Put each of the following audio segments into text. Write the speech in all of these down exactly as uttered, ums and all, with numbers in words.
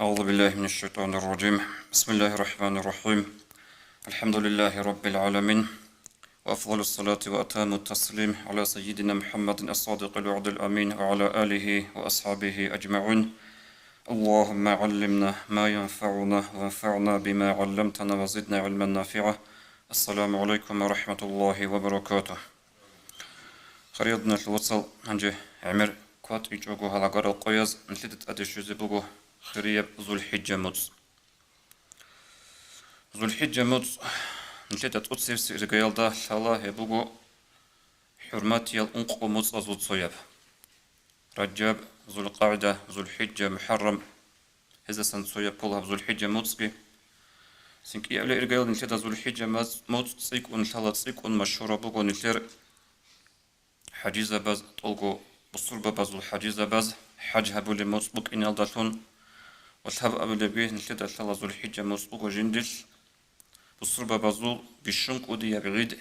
أعوذ بالله من الشيطان الرجيم. بسم الله الرحمن الرحيم. الحمد لله رب العالمين. وأفضل الصلاة وأتم التسليم على سيدنا محمد الصادق الوعد الأمين وعلى آله وأصحابه أجمعين. اللهم علمنا ما ينفعنا وانفعنا بما علمتنا وزدنا علما نافعا. السلام عليكم ورحمة الله وبركاته. Хириял диналъул вацал, гьанже гӀемер кватӀичӀого гьалагарал къояз нилъеда тӀаде щвезе буго хирияб ЗулхӀиджа муцӀ. ЗулхӀиджа муцӀ нилъеда тӀоцебесеб иргаялда лъала, гьеб буго хӀурматиял ункъо муцӀазул цояб: Ражаб, ЗулкъагӀда, ЗулхӀиджа, МухӀаррам, гьездасан цояб пул гьаб ЗулхӀиджа муцӀги. Цин кӀиабилеб иргаялда нилъеда ЗулхӀиджа мац-, муцӀ цӀикӀкӀун лъала, цӀикӀкӀун машгьураб буго нилъер хӀажизабаз, тӀолго бусурбабазул хӀажизабаз хӀаж гьабулеб муцӀ букӀиналдалъун ва лъабабилебги нилъеда лъала ЗулхӀиджа муцӀ буго жиндилъ бусурбабазул бищун кӀудияб гӀид,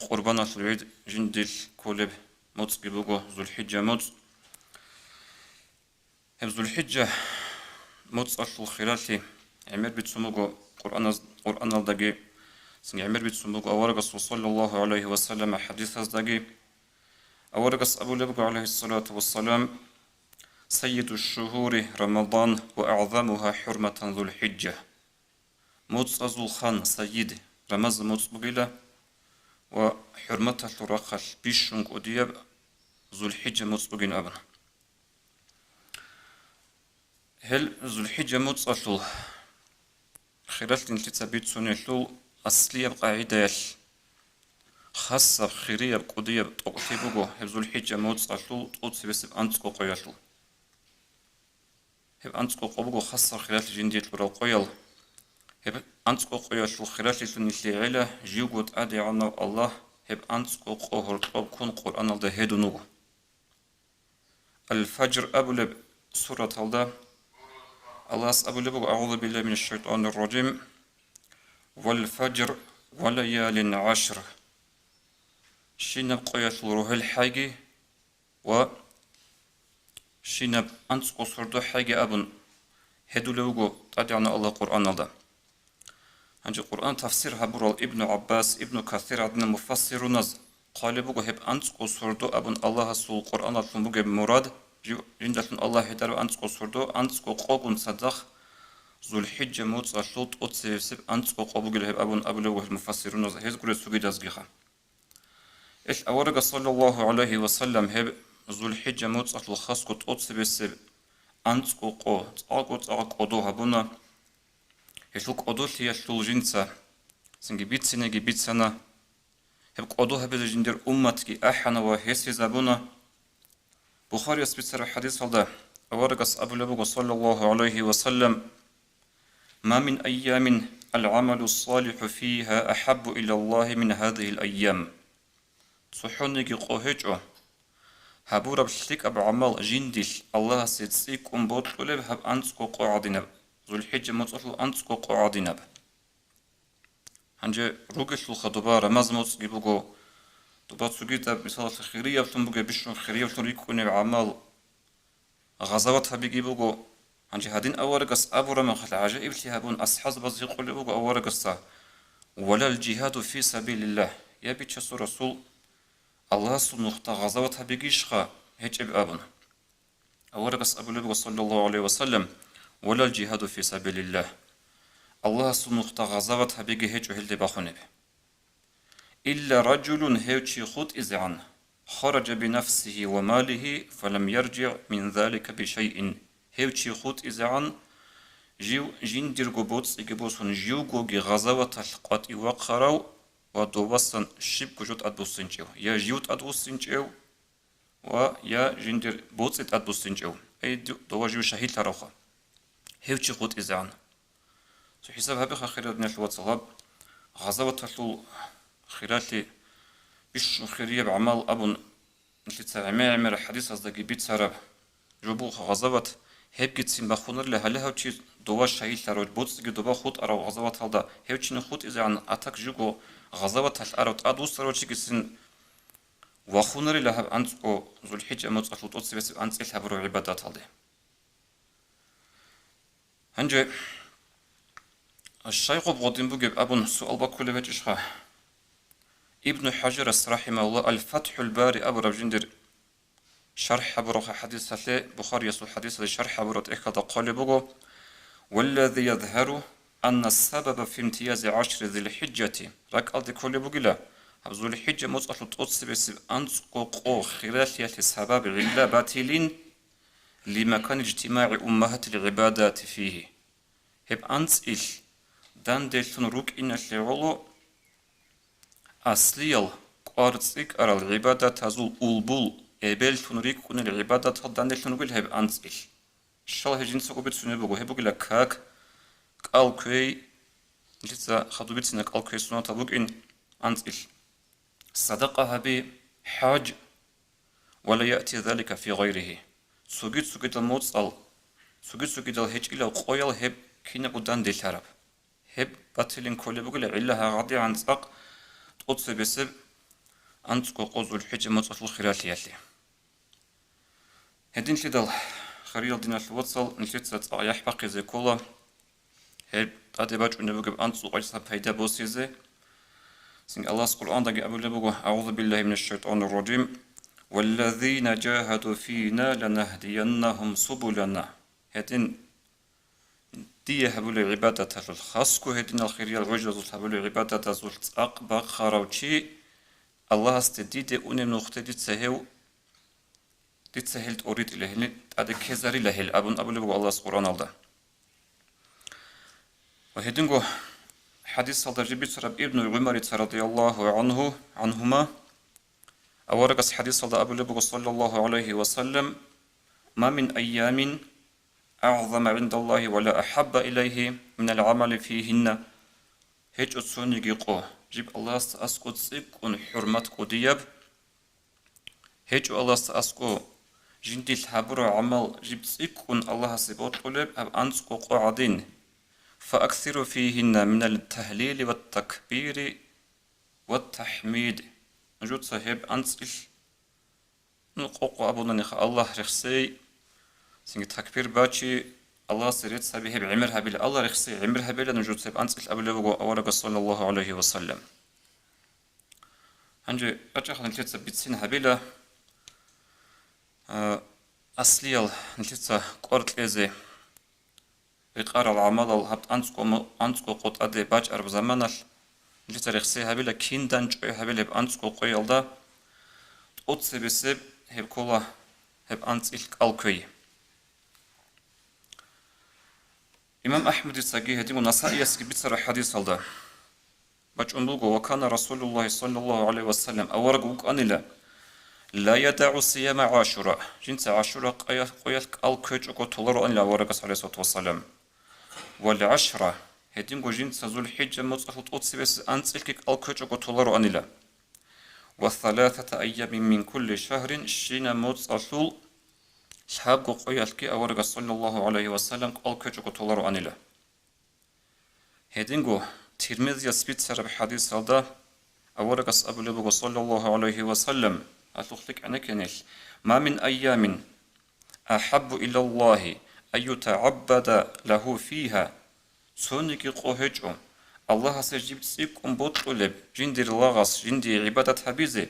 Къурбаналъул гӀид жиндилъ кколеб муцӀги буго ЗулхӀиджа муцӀ. Гьеб ЗулхӀиджа муцӀалъул хиралъи гӀемер бицун буго Къуръаназ-, Къуръаналдаги, цинги гӀемер бицун буго аварагасул саллаллагьу гӀалайгьи ва саллам хӀадисаздаги. Аварагас абулеб буго, гӀалайгьиссалату вассалам: «Саййиду шшугьури Рамадан ва агӀзамугьа хӀурматан ЗулхӀиджа». МуцӀазул хан, сайид, Рамазан муцӀ бугила ва хӀурматалъул рахъалъ бищун кӀудияб ЗулхӀиджа муцӀ бугин абун. Гьел ЗулхӀиджа муцӀалъул хиралъи нилъеца бицунелъул аслияб къагӀидаялъ хасаб, хирияб, кӀудияб тӀокӀлъи буго гьеб ЗулхӀиджа муцӀалъул тӀоцебесеб анцӀго къоялъул. Гьеб анцӀго къо буго хасаб хиралъи жиндие кьурал къоял. Гьеб анцӀго къоялъул хиралъилъун нилъее гӀела, живго ТӀадегӀанав Аллагь гьеб анцӀго къо гьоркьоб ккун Къуръаналда гьедун вуго. Ал-Фажр абулеб сураталда Аллагьас абулеб буго: «АгӀузу биллагьи минаш шайтӀанир ражим. Вал фажр ва лаялин гӀашр». Щинаб къоялъул рогьел хӀайги ва щинаб анцӀго сордо хӀайги абун гьедулев вуго ТӀадегӀанав Аллагь Къуръаналда. Гьанже Къуръан тафсир гьабурал Ибну ГӀаббас, Ибну Касир гӀадинал муфассируназ хъвалеб буго гьеб анцӀго сордо абун Аллагьасул Къуръаналъун бугеб мурад, жив-, жиндалъун Аллагь гьедараб анцӀго сордо, анцӀго къогун цадахъ ЗулхӀиджа муцӀалъул тӀоцебесеб анцӀго къо бугила гьеб абун абулеб буго гьел муфассируназ, гьез гурел цогидазгиха. Ил аварагас, саллаллагьу гӀалайгьи ва саллам, гьеб ЗулхӀиджа муцӀалъул хасго тӀоцебесеб анцӀго къо, цӀакъго-цӀакъ кӀодо гьабуна. Гьелъул кӀодолъиялъул жинца цинги бицинеги бицана. Гьеб кӀодо гьабизе жиндир умматги ахӀана ва гьесизабуна. Бухарияс бицараб хӀадисалда аварагас абулеб буго, саллаллагьу гӀалайгьи ва саллам: «Ма мин айямин ал-гӀамалу ссалихӀу фигьа ахӀаббу илаллагьи мин гьазигьил айям». ЦохӀониги къо гьечӀо, гьабураб лъикӀаб гӀамал жиндилъ Аллагьасе цӀикӀкӀун бокьулеб гьаб анцӀго къо гӀадинаб, ЗулхӀиджа муцӀалъул анцӀго къо гӀадинаб. Гьанже ругелъулха доба Рамазан муцӀги буго, доба цогидаб, мисалалъе, хириявлъун бугеб, бищун хириявлъун рикӀкӀунеб гӀамал, гъазават гьабиги буго. Гьанже гьадин аварагас абураб мехалъ гӀажаиблъи гьабун, асхӀабзабаз гьикъулеб буго аварагасда: «Валал жигьаду фи сабилиллагь, я Бичасул Расул, Аллагьасул нухда гъазават гьабигищха гьечӀеб?» абун. Аварагас абулеб буго, саллаллагьу гӀалайгьи ва саллам: «Валал жигьаду фи сабилиллагь». Аллагьасул нухда гъазават гьабиги гьечӀо гьелде бахунеб. «Илла ражулун», гьев чи хутӀизегӀан, «хараджа бинафсигьи ва малигьи, фалам яржигӀ мин залика бишайин», гьев чи хутӀизегӀан, жив жиндирго боцӀиги босун, живгоги гъазаваталъ къватӀив вахъарав ва довасан щибго жо тӀадбуссинчӀев, я жив тӀадвуссинчӀев, ва я жиндир боцӀи тӀадбуссинчӀев, ай, ду-, дова жив шагьидлъаравха. Гьев чи хутӀизегӀан. Цо хӀисаб гьабиха, хириял диналъул вацал, гьаб гъазаваталъул хиралъи, бищун хирияб гӀамал абун, нилъеца гӀемер-гӀемер хӀадисаздаги бицараб жо бугоха гъазават, гьебгицин бахунарила гьале гьав чи дова шагьидлъарав, боцӀиги доба хутӀарав гъазаваталда, гьев чини хутӀизегӀан, а так живго гъазаваталъ арав, тӀадвуссарав чигицин вахунарила гьаб анцӀго ЗулхӀиджа муцӀалъул тӀоцебесеб анцӀил гьабураб гӀибадаталде. Гьанже щай гъоб гъодин бугеб абун суал баккулеб гьечӀищха? Ибну ХӀажарас, рахӀимагьуллагь, Аль-ФатхӀул Бари абураб жиндир шархӀ гьабураб хадисалъе, Бухариясул хадисалде шархӀ гьабураб тӀехьалда хъвалеб буго: «Валлази язгьару анна сабаба фи имтиязи гӀашри Зил-ХӀижжати», ракӀалде кколеб бугила, гьаб Зул-ХӀижжа моцӀалъул тӀоцебесеб анцӀго къо хиралъиялъе сабаб гӀилла батилин, лимакани ижтимагӀи уммагьатил гӀибадати фигьи. Гьеб анцӀил данделъун рукӀиналъе гӀоло, аслиял кӀвар цӀикӀкӀарал гӀибадатазул улбул эбеллъун рикӀкӀунел гӀибадатал данделъун ругел гьеб анцӀил. Щал гьеб жинцаго бицунеб буго, гьеб бугила как, кӀал кквей, нилъеца хадуб бицина кӀал кквей сунатаб букӀин анцӀил. Садакъа гьаби, хӀаж, ва ла яъти залика фи гъайригьи. Цоги-цогидал моцӀал, цоги-цогидал гьечӀилал къоял гьеб кинабго данделъараб. Гьеб батилин кколеб бугила гӀилла гьагъадигӀан цӀакъ тӀоцебесеб анцӀго къо Зул-ХӀижа моцӀалъул хиралъиялъе. Гьединлъидал, хириял диналъул вацал, нилъеца цӀакъ яхӀ бахъизе ккола гьеб тӀаде бачӀунеб бугеб анцӀго къоялъ пайда босизе. Цинги Аллагьас Къуръандаги абулеб буго: «АгӀузу биллагьи минаш шайтӀанир ражим. Валлазина жагьаду фина ланагьдияннагьум субулана». Гьедин дие гьабулеб гӀибадаталъулъ, хасго гьединал хириял гӀужазулъ гьабулеб гӀибадатазулъ цӀакъ бахъарав чи, Аллагьасде диде унеб нухде дица гьев, дица гьел тӀоритӀила, гьеле тӀаде ккезарила гьел, абун абулеб буго Аллагьас Къуръаналда. Ва гьединго хадисалда жиб бицараб Ибну ГӀумарица радияллагьу гӀангьу, гӀангьума, аварагас хадисалда абулеб буго, саллаллагьу гӀалайгьи ва саллам: «Ма мин айямин агӀзама гӀиндаллагьи ва ла ахӀабба илайгьи минал гӀамали фигьинна». ГьечӀо цониги къо, жиб Аллагьасда аскӀо цӀикӀкӀун хӀурмат кӀудияб, гьечӀо Аллагьасда аскӀо жиндилъ гьабураб гӀамал жиб цӀикӀкӀун Аллагьасе бокьулеб гьаб анцӀго къо гӀадин. «Фааксиру фигьинна минал тагьлили ва такбири ва тахӀмид». Нужеца гьеб анцӀил, ну, къо-къо абунаниха, Аллагь рехсей, цинги такбир бачи, Аллагьасе рецц гьаби, гьеб гӀемер гьабила, Аллагь рехсей гӀемер гьабила нужеца гьеб анцӀил абулеб буго аварагас, саллаллагьу гӀалайгьи ва саллам. Гьанже рачӀахъа нилъеца бицин гьабила, а, аслиял нилъеца кӀвар кьезе рекъарал гӀамалал гьаб анцӀго мо-, анцӀго къо тӀаде бачӀараб заманалъ нилъеца рехсей гьабила, киндан чӀвай гьабила гьеб анцӀго къоялда, тӀоцебесеб гьеб ккола гьеб анцӀил кӀал кквей. Имам АхӀмадицаги гьединго Насаиясги бицараб хадисалда бачӀун буго: «Ва кана Расулуллагьи саллаллагьу гӀалайгьи ва саллам», авараг вукӀанила, «ла ядагӀу сияма гӀашура», жинца гӀашура къоялъ, къоялъ кӀал кквечӀого толароанила аварагас, гӀалайгьиссалату вассалам, «вал гӀашра», гьединго жинца ЗулхӀиджа моцӀалъул тӀоцебесеб анцӀилъги кӀал кквечӀого толароанила, «ва саласата айямин мин кулли шагьрин», щинаб моцӀалъул лъабго къоялъги аварагас, саллаллагьу гӀалайгьи ва саллам, кӀал кквечӀого толароанила. Гьединго Тирмизияс бицараб хадисалда аварагас абулеб буго, саллаллагьу гӀалайгьи ва саллам, гьалъухъ лъикӀ гӀенеккенилъ: «Ма мин айямин ахӀаббу илаллагьи ан ютагӀаббада лагьу фигьа». Цониги къо гьечӀо, Аллагьасе жиб цӀикӀкӀун бокьулеб жиндир лагъас жиндие гӀибадат гьабизе,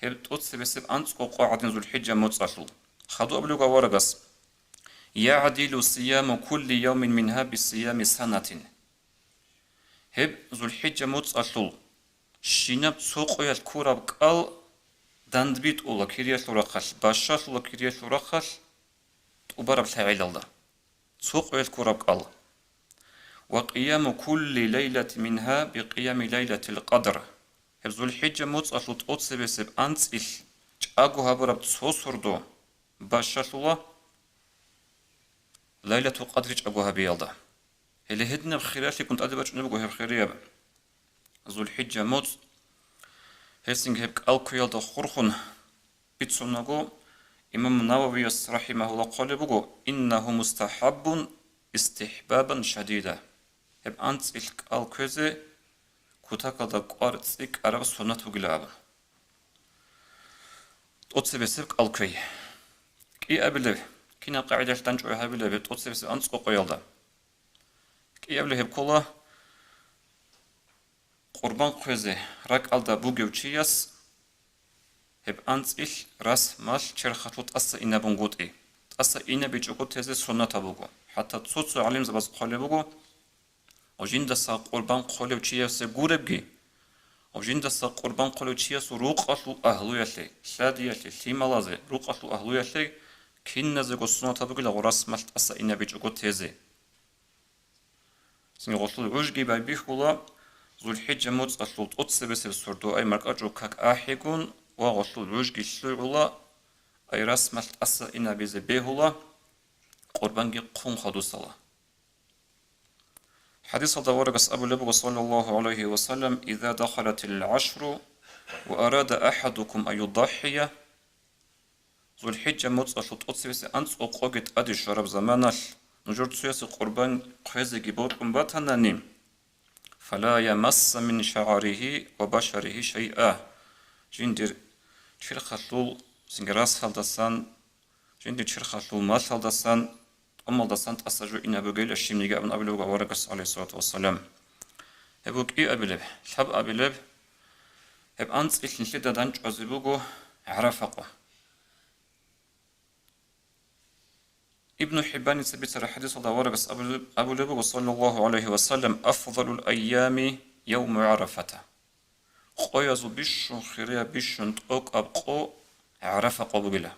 гьеб тӀоцебесеб анцӀго къо гӀадин ЗулхӀиджа моцӀалъул. Хадуб абулеб буго аварагас: «ЯгӀдилу сияму кулли явмин мингьа бисиями санатин». Гьеб ЗулхӀиджа моцӀалъул щинаб цо къоялъ ккураб кӀал дандбитӀула кириялъул рахъалъ, бащалъула кириялъул рахъалъ тӀубараб лъагӀелалда. Цо къоялъ ккураб кӀал. «Ва къияму кулли лайлати мингьа бикъиями лайлатил къадр». Гьеб ЗулхӀиджа моцӀалъул тӀоцебесеб анцӀилъ чӀаго гьабураб цо сордо бащалъула Лайлатул Къадри чӀаго гьабиялда. Гьеле гьединаб хиралъиккун тӀаде бачӀунеб буго гьеб хирияб ЗулхӀиджа моцӀ. Гьесинги гьеб кӀал кквеялда хурхун бицунаго, имам Нававияс, рахӀимагьуллагь, хъвалеб буго: «Иннагьу мустахӀаббун истихӀбабан шадида». Гьеб анцӀилъ кӀал кквезе кутакалда кӀвар цӀикӀкӀараб суннат бугила абун. ТӀоцебесеб кӀал кквей. КӀиабилеб, кинаб къагӀидалъ данчӀвай гьабилеб гьеб тӀоцебесеб анцӀго къоялда? Иябли гьеб ккола, къурбан хъвезе ракӀалда бугев чияс гьеб анцӀил рас-мал черхалъул тӀаса инабунгутӀи, тӀаса инабичӀого тезе суннатаб буго. ХӀатта цо-цо гӀалимзабаз хъвалеб буго, жиндаса къурбан хъвалев чиясе гуребги, жиндаса къурбан хъвалев чиясул рукъалъул агьлуялъе, лъадиялъе, лъималазе, рукъалъул агьлуялъе киназего суннатаб бугила гъурас-мал тӀаса инабичӀого тезе. Цинги гъолъул гӀужги байбихьула ЗулхӀиджа моцӀалъул тӀоцебесеб сордо, ай маркӀачӀул как ахӀигун, ва гъолъул гӀужги лъугӀула, ай рас-мал тӀаса инабизе бегьула, къурбанги хъун хадусала. ХӀадисалда аварагас абулеб буго, саллаллагьу гӀалайгьи ва саллам: «Иза дахалатил гӀашру ва арада ахӀадукум ан юдахӀия». ЗулхӀиджа моцӀалъул тӀоцебесеб анцӀго къоги тӀаде щвараб заманалъ нужер цоясе къурбан хъвезеги бокьун батанани, «фала ямасса мин шагӀарихи ва башарихи шайъа». Жиндир черхалъул, цинги расалдасан, жиндир черхалъул малъалдасан, тӀамалдасан тӀаса жо инабугейилан щибниги абун абулеб буго аварагас, гӀалайгьиссалату вассалам. Гьеб букӀи абилеб, лъаб абилеб, гьеб анцӀил нилъеда данчӀвазе буго ГӀарафа къо. Ибну ХӀиббаница бицараб хӀадисалда аварагас абулеб, абулеб буго, саллаллагьу гӀалайгьи ва саллам: «Афзалул айями явму ГӀарафата». Къоязул бищун хирияб, бищун тӀокӀаб къо ГӀарафа къо бугила.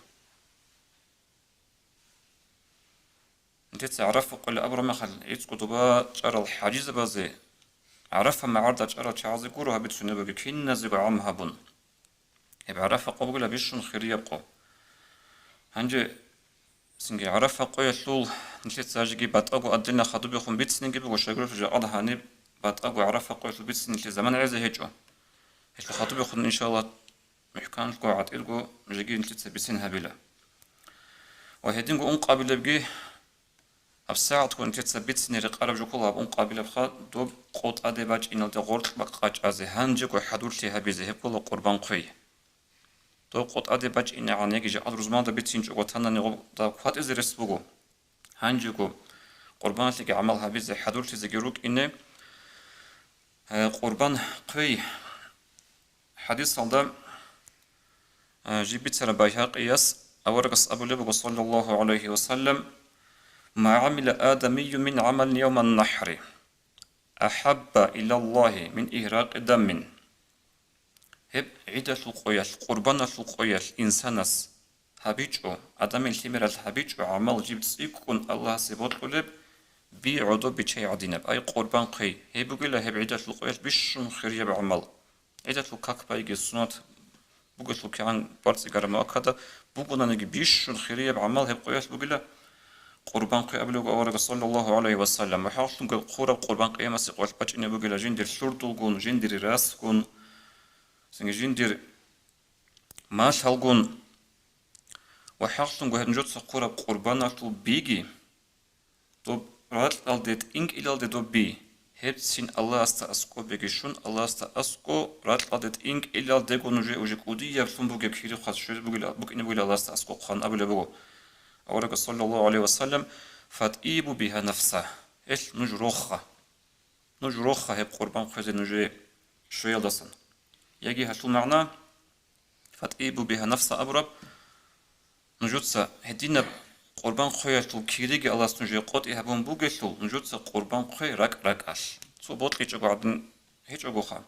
Нилъеца ГӀарафа къойилан абураб мехалъ, гӀицӀго доба чӀарал хӀажизабазе, ГӀарафа магӀарда чӀарал чагӀазе гуро гьабицунеб бугеб, киназего гӀам гьабун. Гьеб ГӀарафа къо бугила бищун хирияб къо. Гьанже цинги ГӀарафа къоялъул нилъеца жеги батӀаго отдельно хадубехун бицинеги буго, щайгурелъул жакъа гьаниб батӀаго ГӀарафа къоялъул бицин нилъее заман гӀезе гьечӀо. Гьелъул хадубехун, иншаллагь, мухӀканлъго, гӀатӀирго жеги нилъеца бицин гьабила. Ва гьединго ункъабилебги, гьабсагӀатго нилъеца бицине рекъараб жо ккола гьаб ункъабилебха, доб къо тӀаде бачӀиналде гъоркь бакъ къачӀазе, гьанжего хӀадурлъи гьабизе, гьеб ккола къурбан хъвей. Доб къо тӀаде бачӀинегӀан яги жакъа рузманалда бицинчӀого танани гъоб доб кватӀизе рес буго. Гьанжего къурбаналъеги гӀамал гьабизе, хӀадурлъизеги рукӀине, э, къурбан хъвей. ХӀадисалда, э, жиб бицараб Байгьакъияс аварагас абулеб буго, саллаллагьу гӀалайгьи ва саллам: «Ма гӀамила адамийю мин гӀамалин явман нахӀри ахӀабба илаллагьи мин игьракъи даммин». Гьеб гӀидалъул къоялъ, къурбаналъул къоялъ инсанас гьабичӀо, Адамил лъимералъ гьабичӀо гӀамал жиб цӀикӀкӀун Аллагьасе бокьулеб, би гӀодобе чай гӀадинаб, ай къурбан хъвей. Гьеб бугила гьеб гӀидалъул къоялъ бищун хирияб гӀамал. ГӀидалъул как байги сунат бугелъул кигӀан барцӀигараб муаккада бугонаниги, бищун хирияб гӀамал гьеб къоялъ бугила къурбан хъвей абулеб буго аварагас, саллаллагьу гӀалайгьи ва саллам. Ва хӀалхунго хъураб къурбан къиямасеб къоялъ бачӀине бугила жиндир лъурдулгун, жиндир расгун, цинги жиндир малъалгун. Ва хӀалхунго гьеб нужеца хъураб къурбаналъул биги, доб ракьалде тӀинкӀилалде доб би, гьебцин Аллагьасда аскӀобеги щун, Аллагьасда аскӀо ракьалде тӀинкӀилалдего нужее уже кӀудияблъун бугеб кири хъваз щвезе бугила, букӀине бугила Аллагьасда аскӀо хъван абулеб буго аварагас, саллаллагьу гӀалайгьи ва саллам: «ФатӀибу бигьа нафса». Гьелъ нуж рохха. Нуж рохха гьеб къурбан хъвезе нужее щвеялдасан. Яги гьалъул магӀна, «ФатӀибу бигьа нафса» абураб, нужеца гьединаб къурбан хъвеялъул кириги Аллагьас нужее къотӀи гьабун бугелъул, нужеца къурбан хъвей ракӀ-ракӀалъ. Цо бокьичӀого гӀадин гьечӀогоха.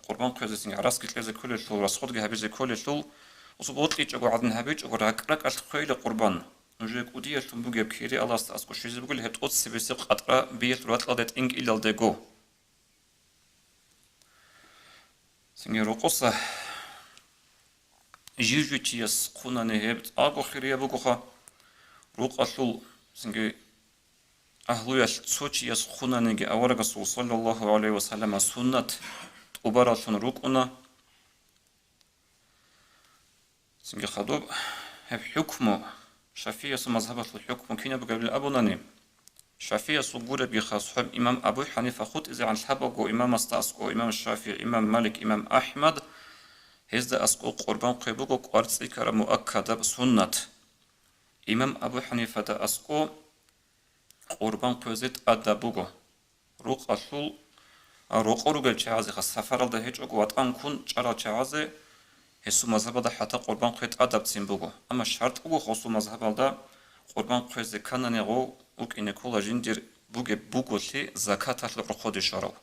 Къурбан хъвезецин гӀарасги кьезе кколелъул, расходги гьабизе кколелъул, цо бокьичӀого гӀадин гьабичӀого, ракӀ-ракӀалъ хъвейила къурбан. Нужее кӀудиялъун бугеб кири Аллагьасда аскӀо щвезе бугила гьеб тӀоцебесеб къатӀра биялъул ракьалде тӀинкӀилалдего. Цинги рокъоса жив-жив чияс хъунани гьеб цӀакъго хирияб бугоха, рукъалъул цинги агьлуялъ цо чияс хъунаниги аварагасул, саллаллагьу гӀалайгьи ва саллама, суннат тӀубараллъун рукӀуна. Цинги хадуб гьеб хӀукму, шафигӀиясул мазгьабалъул хӀукму кинаб бугебилан абунани, шафигӀиясул гуребги хасхӀеб имам Абу ХӀанифа хутӀизегӀан лъабабго имамасда аскӀо, имам ШафигӀи, имам Малик, имам АхӀмад, гьезда аскӀо къурбан хъвей буго кӀварцӀикараб муаккадаб суннат. Имам Абу ХӀанифада аскӀо къурбан хъвезе тӀадаб буго. рукъалъул, а, рокъор ругел чагӀазеха, сафаралда гьечӀого ватӀан ккун чӀарал чагӀазе гьесул мазгьабалда хӀатта къурбан хъвей тӀадабцин буго. Амма шартӀ буго гьесул мазгьабалда къурбан хъвезе кканани гъов вукӀине ккола жиндир бугеб буголъи закаталъул рохъоде щварав.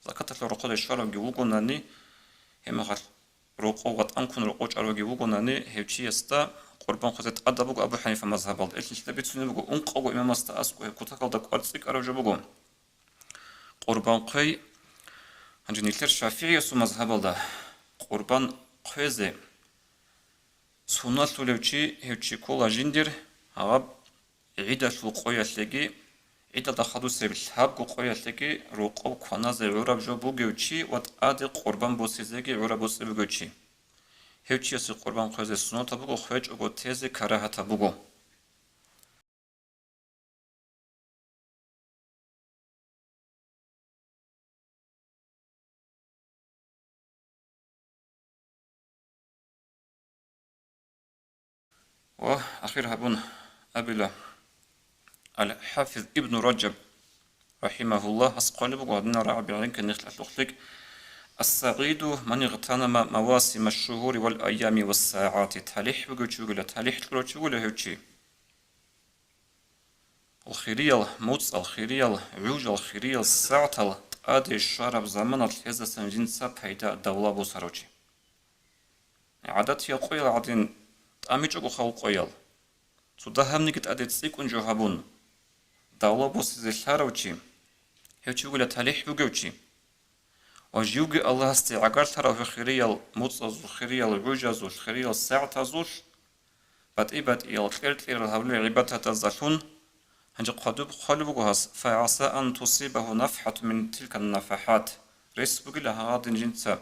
Закаталъул рохъоде щваравги вугонани, гьеб мехалъ рокъов ватӀан ккун рокъов чӀаравги вугонани, гьев чиясда къурбан хъвезе тӀадаб буго Абу ХӀанифа мазгьабалда. Гьелъ нилъеда бицунеб буго ункъого имамасда аскӀоб гьеб кутакалда кӀвар цӀикӀкӀараб жо буго. Къурбан хъвей, гьанже нилъер ШафигӀиясул мазгьабалда къурбан хъвезе сунналъулев чи, гьев чи ккола жиндир гьаб гӀидалъул къоялъеги, гӀидалда хадусеб лъабго къоялъеги рокъов кваназе гӀураб жо бугев чи ва тӀаде къурбан босизеги гӀураб боцӀи бугев чи. Гьев чиясе къурбан хъвезе суннатаб буго, хъвечӀого тезе карагьатаб буго. Ва ахир гьабун абила, Ал-ХӀафиз Ибну Раджаб, рахӀимагьуллагь, гьас хъвалеб буго гьадинал рагӀаби гӀенекке нехлъалъухълъи: «Ас-сагӀиду ман игътанама мавасима шугьури вал айями вассагӀати». ТалихӀ бугев чи вугила, талихӀ кьурав чи вугила гьев чи. Хириял муцӀал, хириял гӀужал, хириял сагӀатал тӀаде щвараб заманалъ гьездасан жинца пайда, давла босарав чи. ГӀадатиял къоял гӀадин тӀамичӀого хал къоял. Цо дагьабниги тӀаде цӀикӀкӀун жо гьабун, давла босизе лъарав чи, гьев чи вугила талихӀ бугев чи. Ва живги Аллагьасде гӀагарлъарав гьев хириял муцӀазул, хириял гӀужазул, хириял сагӀатазул, батӀи-батӀиял, кьер-кьерал гьабулел гӀибадатаздалъун, гьанже хъвадуб хъвалеб буго гьас: «Фагьаса ан тусибагьу нафхӀату мин тилкан нафахӀат». Рес бугила гьагъадин жинца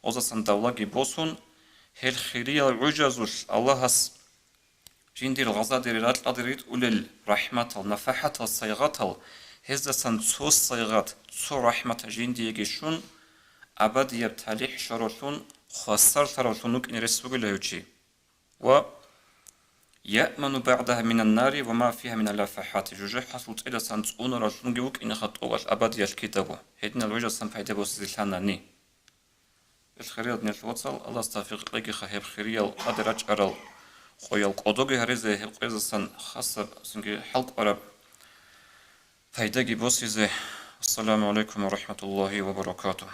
гъозасан давлаги босун, гьел хириял гӀужазулъ Аллагьас жиндир гъазадере ракьалде ритӀулел рахӀматал, нафахӀатал, сайгъатал, гьездасан цо сайгъат, цо рахӀмат жиндиеги щун, абадияб талихӀ щваравлъун, хвасарлъаравлъун вукӀине рес бугила гьев чи. Ва яъману багӀдагьа минан нари ва ма фигьа минал лафахӀати, жужахӀалъул цӀидасан цӀунаравлъунги вукӀинеха тӀолалъ абадиялъ кидаго, гьединал гӀужасан пайда босизе лъанани. Ил хириял диналъул вацал, Аллагьас тавфикъ кьегиха гьеб хириял тӀаде рачӀарал къоял кӀодоги гьаризе, гьеб къоязасан хасаб цинги хӀалкӀвараб пайдаги босизе. Ассаламу гӀалайкум ва рахӀматуллагьи ва баракатугь.